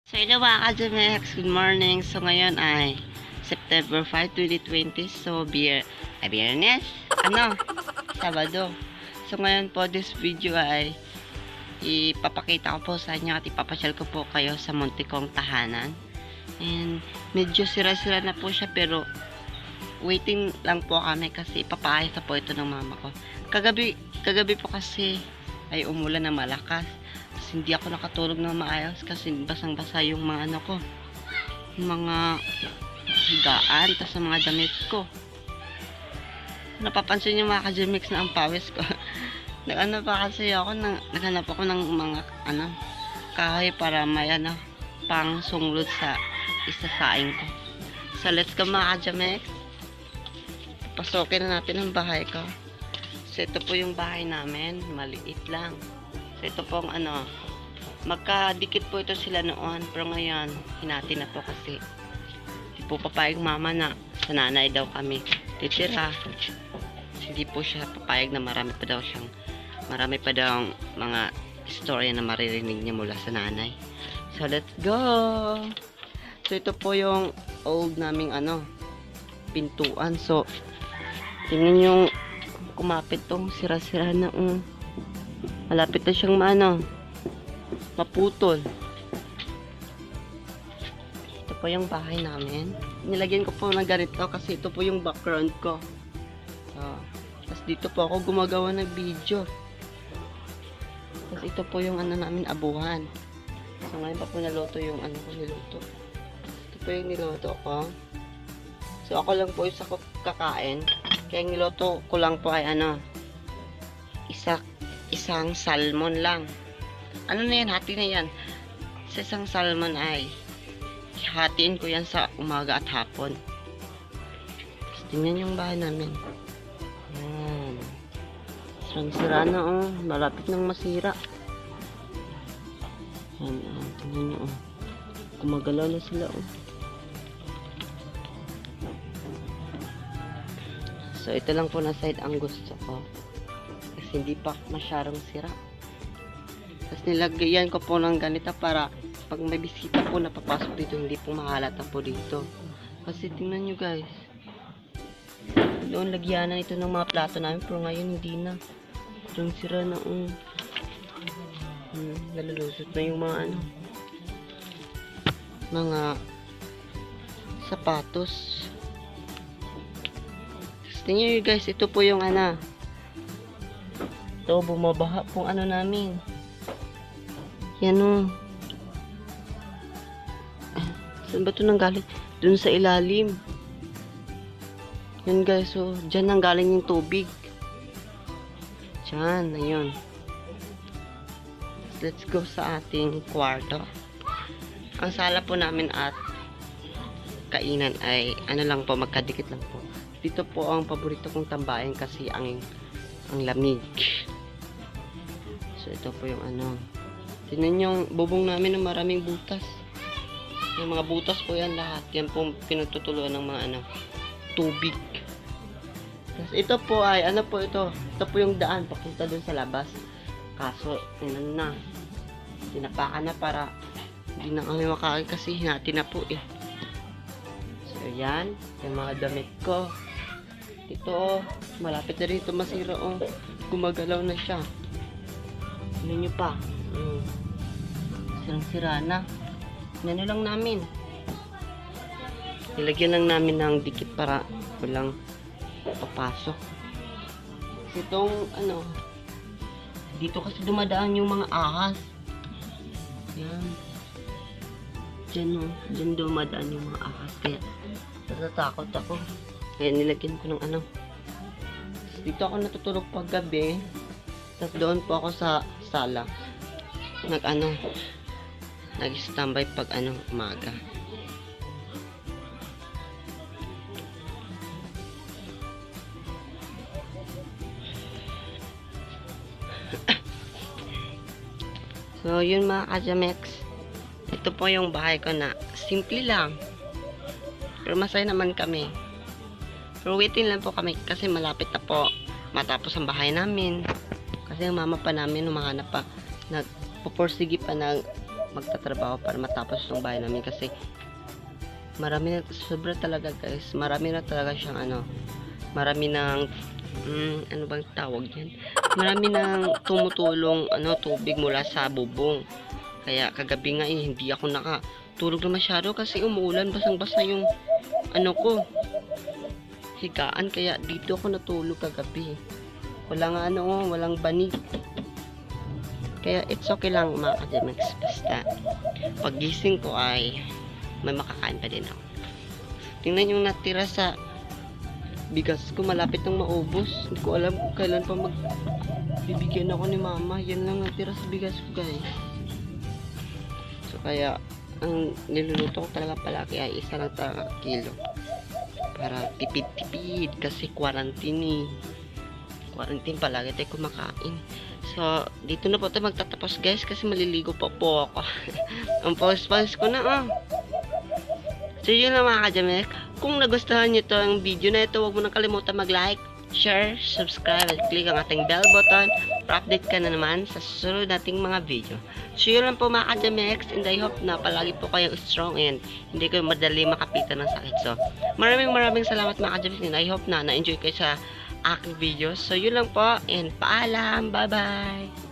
So hello, mga ka-Jamex, good morning. So ngayon ay September 5, 2020. So beer, ay biyernes, ano, Sabado. So ngayon po, this video ay ipapakita ko po sa inyo at ipapasyal ko po kayo sa munti kong tahanan. And medyo sira-sira na po siya, pero waiting lang po kami kasi ipapaayos na po ito ng mama ko. Kagabi, kagabi po kasi ay umulan na malakas. Tapos hindi ako nakatulog ng maayos kasi basang-basa yung mga ano ko, mga higaan, tapos ang mga damit ko. Napapansin niyo, mga ka-Gmix, na ang pawis ko. Nag-ano pa kasi ako, naghanap ako ng mga ano, kahoy para may ano, pang sunglod sa isasaing ko. So let's go, mga ka-Gmix. Pasokin na natin ang bahay ko. So ito po yung bahay namin, maliit lang. So ito pong ano, magkadikit po ito sila noon, pero ngayon hinati na po kasi di po papayag mama na sa nanay daw kami titira. Hindi po siya papayag na marami pa daw mga istorya na maririnig niya mula sa nanay. So let's go! So ito po yung old naming ano, pintuan. So tingnan yung kumapit tong sira-sira na malapit na siyang maano, maputol. Ito po yung bahay namin. Nilagyan ko po ng ganito kasi ito po yung background ko. So, tapos dito po ako gumagawa ng video. Tapos ito po yung ano namin, abuhan. So ngayon pa po naluto yung ano ko niluto. Ito po yung niluto ko. So ako lang po yung sa kakain. Kaya yung niluto ko lang po ay ano, isang salmon lang. Ano na yan, hati na yan. Sa isang salmon ay hatiin ko yan sa umaga at hapon. Tapos tingnan yung bahay namin. Yan. Sirang-sira na oh. Malapit nang masira. Yan oh. Tingnan nyo oh. Gumagalaw na sila oh. So ito lang po na side ang gusto ko. Kasi hindi pa masyadong sira. Tapos nilagyan ko po ng ganito para pag may bisita po na papasok dito, hindi po mahalata po dito. Kasi tingnan nyo, guys. Doon lagyanan ito ng mga plato namin, pero ngayon hindi na. Doon sira na oh. Nalulusot na yung mga ano, mga sapatos. Tapos tingnan nyo, guys, ito po yung ano. Ito, bumabaha pong ano namin. Yan o. Saan ba ito nanggaling? Dun sa ilalim. Yan, guys, so dyan nanggaling yung tubig. Dyan, ayun. Let's go sa ating kwarto. Ang sala po namin at kainan ay ano lang po, magkadikit lang po. Dito po ang paborito kong tambayan kasi ang lamig. So ito po yung ano. Tingnan yung bubong namin ng maraming butas. Yung mga butas po yan lahat. Yan po pinagtutuluan ng mga ano, tubig. Tapos ito po ay, ano po ito? Ito po yung daan papunta dun sa labas. Kaso, yun na. Tinapakan na para hindi na kami makakain kasi hinati na po eh. So yan, yung mga damit ko. Ito oh, malapit na rin ito masira oh. Gumagalaw na siya. Ano nyo pa? Sirang-sira na. Ano lang namin. Nilagyan lang namin ng dikit para walang papasok. Kasi itong ano, dito kasi dumadaan yung mga ahas. Yan. Diyan oh, diyan dumadaan yung mga ahas. Kaya natatakot ako. Kaya nilagyan ko ng ano. Tapos dito ako natutulog pag gabi. Tapos doon po ako sa sala. Nag ano, nag-standby pag ano, umaga. So, yun, mga ka-Jamex. Ito po yung bahay ko na simple lang. Pero masaya naman kami. Pero waiting lang po kami kasi malapit na po matapos ang bahay namin. Kasi ang mama pa namin humahanap pa, nagpupursige pa ng Magtatrabaho para matapos yung bahay namin kasi marami na, sobra talaga, guys. Marami na talaga siyang ano, marami ng ano bang tawag yan? Marami nang tumutulong ano, tubig mula sa bubong. Kaya kagabi nga eh, hindi ako nakatulog na masyado kasi umuulan, basang-basa yung ano ko, higaan, kaya dito ako natulog kagabi. Walang ano, oh, walang banig. Kaya it's okay lang, mga kajemex, basta pagising ko ay may makakain pa din ako. Tingnan yung natira sa bigas ko, malapit nang maubos. Hindi ko alam kung kailan pa magbibigyan ako ni Mama. Yan lang natira sa bigas ko, guys. So kaya ang niluluto ko talaga palagi ay 1 lang talaga kilo para tipid-tipid kasi quarantine eh. Quarantine, palagi tayo kumakain. So dito na po tayo magtatapos, guys, kasi maliligo pa po ako. Ang pawis-pawis ko na, oh. So yun lang, mga kajamek. Kung nagustuhan nyo to ang video na ito, huwag mo nang kalimutan mag-like, share, subscribe, at click ang ating bell button para update ka na naman sa susunod nating mga video. So yun lang po, mga kajamex, and I hope na palagi po kayong strong and hindi kayo madali makapitan ng sakit. So maraming maraming salamat, mga kajamex, and I hope na na-enjoy kayo sa aking video. So yun lang po and paalam. Bye bye!